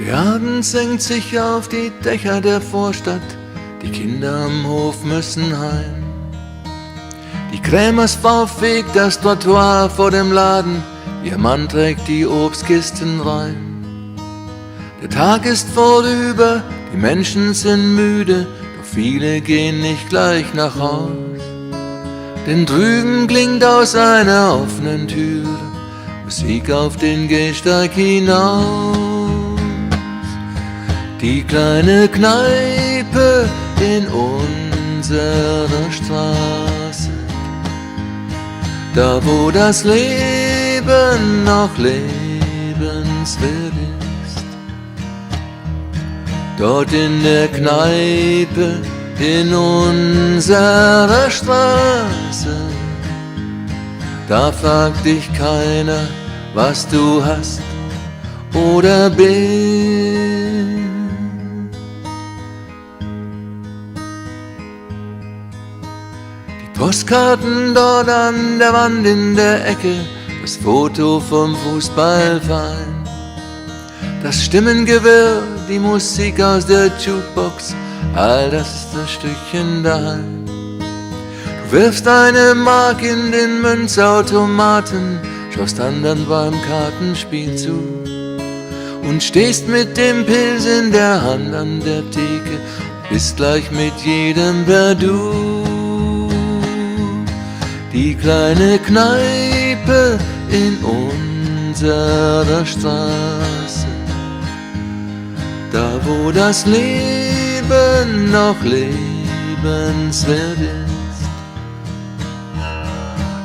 Der Abend senkt sich auf die Dächer der Vorstadt, die Kinder am Hof müssen heim. Die Krämersfrau fegt das Trottoir vor dem Laden, ihr Mann trägt die Obstkisten rein. Der Tag ist vorüber, die Menschen sind müde, doch viele gehen nicht gleich nach Haus. Denn drüben klingt aus einer offenen Tür Musik auf den Gehsteig hinaus. Die kleine Kneipe in unserer Straße, da wo das Leben noch lebenswert ist. Dort in der Kneipe in unserer Straße, da fragt dich keiner, was du hast oder bist. Die Postkarten dort an der Wand in der Ecke, das Foto vom Fußballverein, das Stimmengewirr, die Musik aus der Jukebox, all das ist das Stückchen daheim. Du wirfst eine Mark in den Münzautomaten, schaust anderen beim Kartenspiel zu und stehst mit dem Pils in der Hand an der Theke, bist gleich mit jedem per Du. Die kleine Kneipe in unserer Straße, da wo das Leben noch lebenswert ist.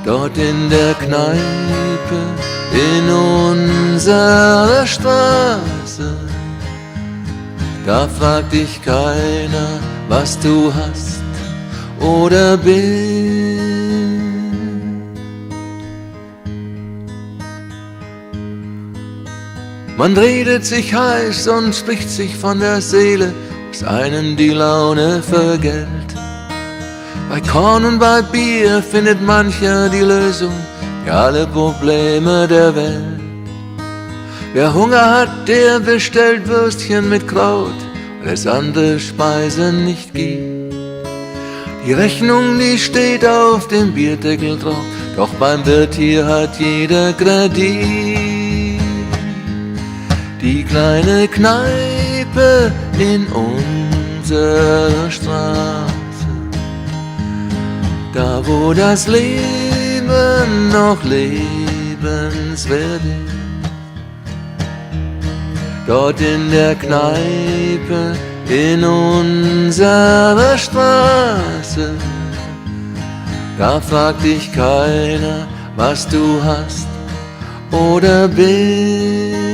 Dort in der Kneipe in unserer Straße, da fragt dich keiner, was du hast oder bist. Man redet sich heiß und spricht sich von der Seele, bis einem die Laune vergällt. Bei Korn und bei Bier findet mancher die Lösung für alle Probleme der Welt. Wer Hunger hat, der bestellt Würstchen mit Kraut, weil es andere Speisen nicht gibt. Die Rechnung, die steht auf dem Bierdeckel drauf, doch beim Wirt hier hat jeder Kredit. Die kleine Kneipe in unserer Straße, da wo das Leben noch lebenswert ist. Dort in der Kneipe in unserer Straße, da fragt dich keiner, was du hast oder bist.